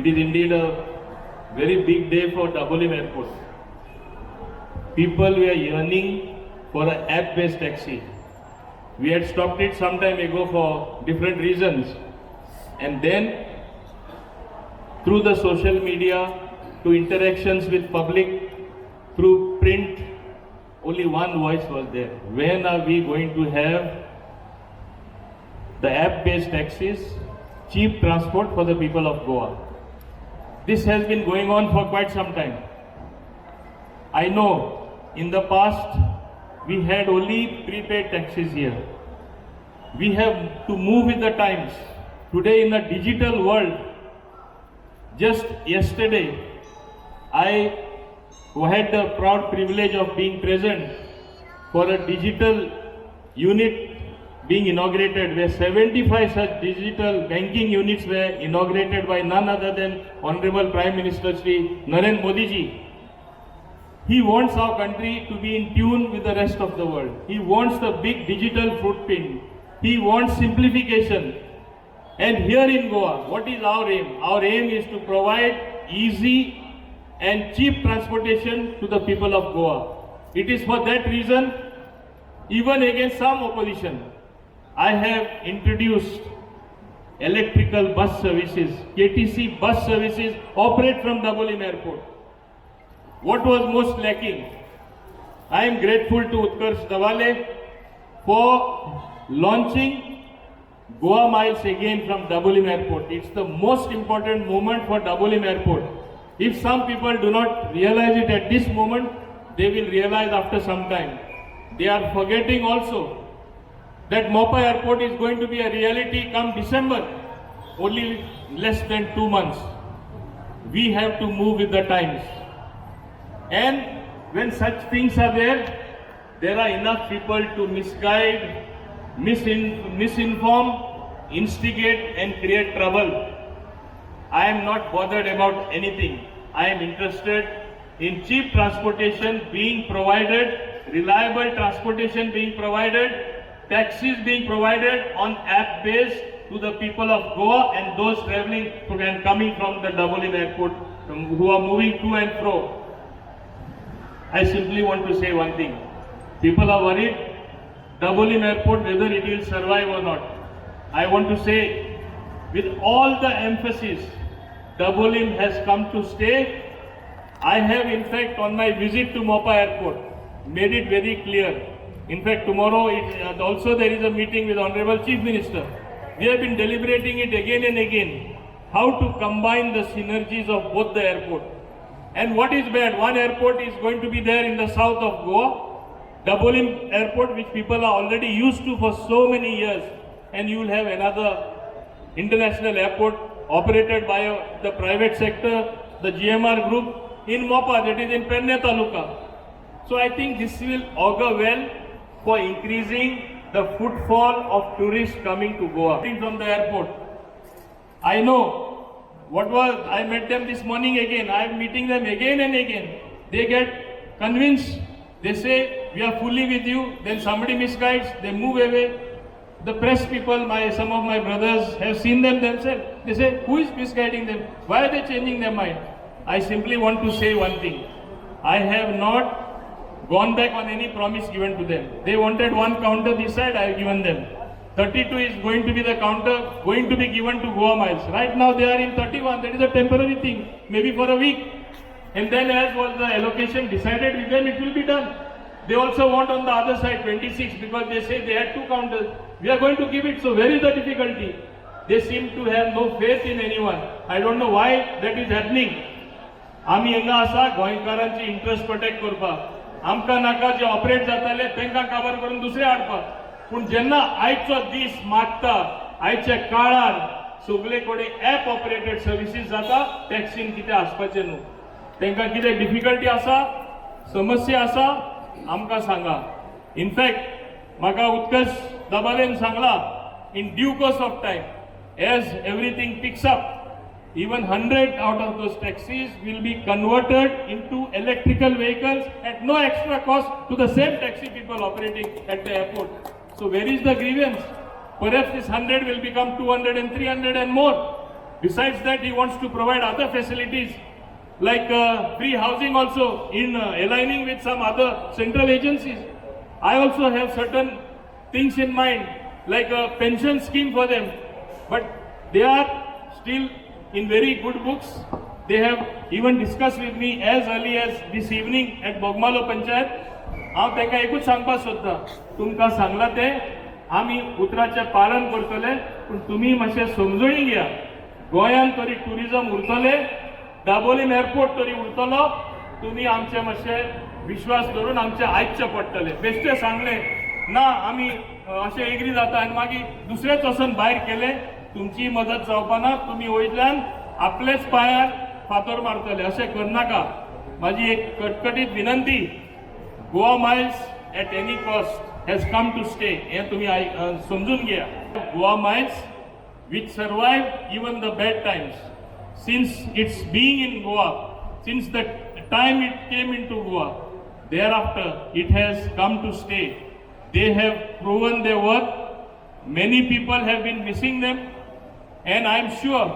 It is indeed a very big day for Dabolim Airport. People were yearning for an app-based taxi. We had stopped it some time ago for different reasons. And then through the social media, to interactions with public, through print, only one voice was there. When are we going to have the app-based taxis, cheap transport for the people of Goa? This has been going on for quite some time. I know in the past we had only prepaid taxis here. We have to move with the times. Today in the digital world, just yesterday, I had the proud privilege of being present for a digital unit being inaugurated, where 75 such digital banking units were inaugurated by none other than Honorable Prime Minister Shri Narendra Modi ji. He wants our country to be in tune with the rest of the world. He wants the big digital footprint. He wants simplification. And here in Goa, what is our aim? Our aim is to provide easy and cheap transportation to the people of Goa. It is for that reason, even against some opposition, I have introduced electrical bus services. KTC bus services operate from Dabolim Airport. What was most lacking? I am grateful to Utkarsh Dhavale for launching Goa Miles again from Dabolim Airport. It's the most important moment for Dabolim Airport. If some people do not realize it at this moment, they will realize after some time. They are forgetting also that Mopa Airport is going to be a reality come December, only less than 2 months. We have to move with the times. And when such things are there, there are enough people to misguide, misinform, instigate, and create trouble. I am not bothered about anything. I am interested in cheap transportation being provided, reliable transportation being provided, taxis being provided on app base to the people of Goa and those traveling to and coming from the Dabolim Airport, who are moving to and fro. I simply want to say one thing. People are worried Dabolim Airport, whether it will survive or not. I want to say with all the emphasis, Dabolim has come to stay. I have, in fact, on my visit to Mopa Airport, made it very clear. In fact, tomorrow also there is a meeting with Honorable Chief Minister. We have been deliberating it again and again, how to combine the synergies of both the airport. And what is bad? One airport is going to be there in the south of Goa, Dabolim Airport, which people are already used to for so many years, and you will have another international airport operated by the private sector, the GMR Group in Mopa, that is in Pernem Taluka. So I think this will augur well for increasing the footfall of tourists coming to Goa from the airport. I know what was, I met them this morning again. I am meeting them again and again. They get convinced. They say, "We are fully with you." Then somebody misguides, they move away. The press people, my some of my brothers have seen them themselves. They say, "Who is misguiding them? Why are they changing their mind?" I simply want to say one thing. I have not gone back on any promise given to them. They wanted one counter this side, I have given them. 32 is going to be the counter going to be given to Goa Miles. Right now they are in 31, that is a temporary thing, maybe for a week. And then, as was the allocation decided with them, it will be done. They also want on the other side 26 because they say they had two counters. We are going to give it, so where is the difficulty? They seem to have no faith in anyone. I don't know why that is happening. आमी हांगा आसा गोंयकारांची interest protect करपाक. आमकां नाका जे operate जाताले तांकां काबार करून दुसरे हाडपाक. पूण जेन्ना आयचो दीस मागता, आयच्या काळार सगळे कडेन एप ऑपरेटेड सर्विसीस जाता, टॅक्सीन कितें आसपाचें न्हू. तांकां कितें डिफिकल्टी आसा, समस्या आसा, आमकां सांगा. इनफॅक्ट म्हाका उत्कर्ष दबालेन सांगला, in due course of time, as everything picks up, even 100 out of those taxis will be converted into electrical vehicles at no extra cost to the same taxi people operating at the airport. So where is the grievance? Perhaps this 100 will become 200 and 300 and more. Besides that, he wants to provide other facilities like free housing also in aligning with some other central agencies. I also have certain things in mind like a pension scheme for them, but they are still in very good books. They have even discussed with me as early as this evening at Bogmalo Panchayat. हांव तांकां एकूच सांगपाक सोदतां, तुमकां सांगलां तें आमी उतराचें पालन करतले, पूण तुमी मातशें समजून घेया. गोंयांत तरी टुरिजम उरतलें, दाबोलीम एअरपोर्ट तरी उरतलो. तुमी आमचे मातशे विश्वास धरून आमचें आयकचें पडटलें. बेश्टें सांगलें ना आमी अशें एग्री जाता आनी मागीर दुसरेच वचून भायर केलें, तुमची मदत जावपाना. तुमी वयल्यान आपलेच पांयार फातर मारतले. अशें करनाका. म्हाजी एक कटकटीत विनंती, Goa Miles at any cost has come to stay हें तुमी समजून घेया. Goa Miles, which survived even the bad times, since its being in Goa, since the time it came into Goa, thereafter it has come to stay. They have proven their worth. Many people have been missing them, and I am sure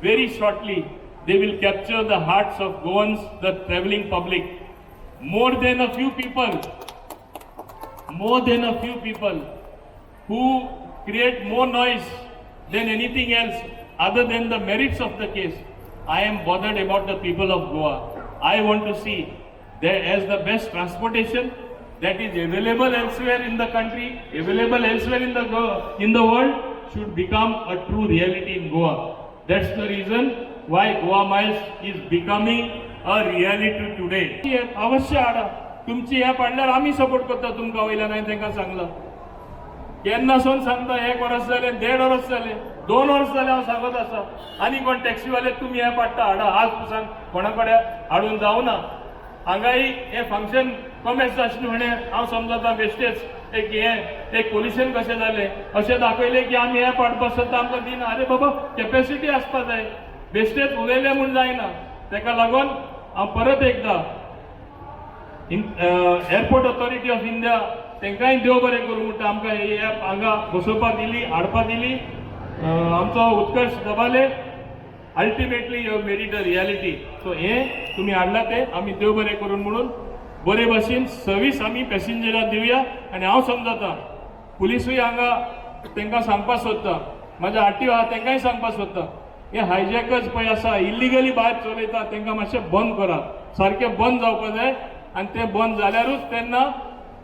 very shortly they will capture the hearts of Goans, the traveling public. More than a few people, more than a few people who create more noise than anything else other than the merits of the case. I am bothered about the people of Goa. I want to see there as the best transportation that is available elsewhere in the country, available elsewhere in the world, should become a true reality in Goa. That's the reason why Goa Miles is becoming a reality today. अवश्य हाडा. तुमची app हाडल्यार आमी support करता तुमकां वयल्यान. हांवें तांकां सांगलां, केन्ना सोन सांगता, एक वर्स जालें, देड वर्स जालें, 2 वर्स जालें हांव सांगत आसा. आनी कोण टॅक्सीवाले तुमी ॲप हाडटा हाडा. आज सांग कोणा कडेन हाडून जावना. हांगाय हें फंक्शन कॉमेस आशिल्लें म्हणे हांव समजता. बेश्टेच एक हें एक पोल्युशन कशें जालें अशें दाखयलें की आमी ॲप हाडपाक सोदता, आमकां दिना. अरे बाबा, कॅपेसिटी आसपा जाय. बेश्टेच उलयलें म्हूण जायना. ताका लागून हांव परत एकदां एअरपोर्ट ऑथॉरिटी ऑफ इंडिया तांकांय देव बरें करूं म्हणटा. आमकां ही ॲप हांगा बसोवपाक दिली, हाडपाक दिली. आमचो उत्कर्ष दबाले, ultimately you made it a reality. So हें तुमी हाडलां तें आमी देव बरें करून म्हणून बरे भशेन सर्वीस आमी पॅसेंजराक दिवया. आनी हांव समजता पुलिसूय हांगा, तांकां सांगपाक सोदता, म्हाज्या आरटीओ आहा तांकांय सांगपाक सोदता, हे हायजॅकर्स पळय आसा, इल्लिगली भायर चलयता, तांकां मातशें बंद करात. सारकें बंद जावपाक जाय आनी तें बंद जाल्यारूच तेन्ना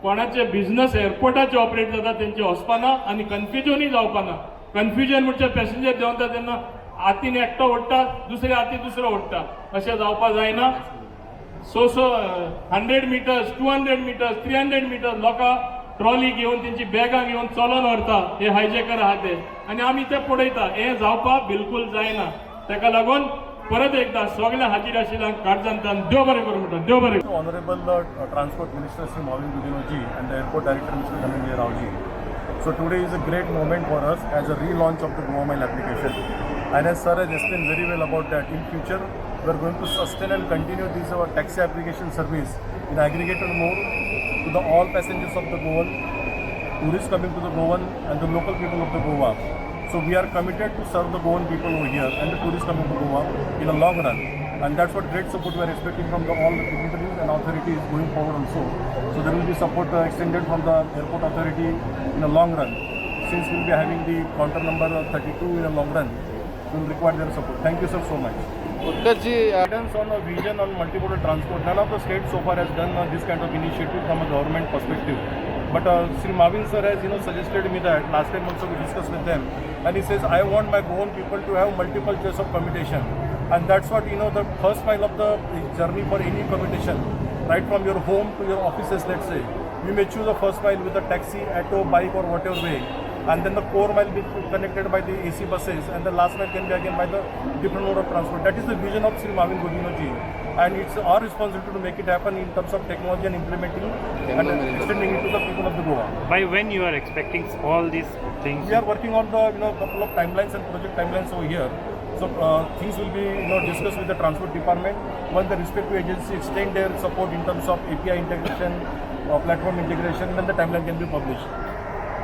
कोणाचे बिझनस एअरपोर्टाचे ऑपरेट जाता तेंचे वचपाना आनी कन्फ्युजनूय जावपाना. कन्फ्युजन म्हणजे पॅसेंजर देंवता तेन्ना हातीन एकटो ओडटा, दुसऱ्या हातीन दुसरो ओडटा, अशें जावपाक जायना. So 100 meters, 200 meters, 300 meters लोकां ट्रॉली घेवन, तेंची बॅगां घेवन चलोन व्हरता हे हायजॅकर आहा ते आनी आमी ते पळयता. हें जावपाक बिलकूल जायना. ताका लागून परत एकदां सगळ्या हाजीर आशिल्ल्यांक काळजांतल्यान देव बरें करूं म्हणटा. देव बरें. Honorable Transport Minister Sri Mauvin Godinho ji and the Airport Director Mr. Dhananjay Rao ji. So today is a great moment for us as a relaunch of the Goa Mile application. And as sir has explained very well about that, in future we are going to sustain and continue this our taxi application service in aggregated mode to the all passengers of the Goan, tourists coming to the Goan and the local people of the Goa. So we are committed to serve the Goan people over here and the tourists coming to Goa in the long run. And that's what great support we are expecting from the all the dignitaries and authorities going forward also. So there will be support extended from the airport authority in the long run. Since we'll be having the counter number 32 in the long run, we will require their support. Thank you, sir, so much. Utkarsh ji. Guidance on a vision on multimodal transport. None of the states so far has done this kind of initiative from a government perspective. But Sri Mauvin sir has suggested me that last time also we discussed with them, and he says, "I want my own people to have multiple choice of commutation," and that's what the first mile of the journey for any commutation, right from your home to your offices, let's say, you may choose a first mile with a taxi, auto, bike, or whatever way, and then the core mile be connected by the AC buses, and the last mile can be again by the different mode of transport. That is the vision of Sri Mauvin Godinho ji, and it's our responsibility to make it happen in terms of technology and implementing and extending it to the people of the Goa. By when you are expecting all these things? We are working on the couple of timelines and project timelines over here. So things will be discussed with the transport department once the respective agency extend their support in terms of API integration, platform integration, then the timeline can be published.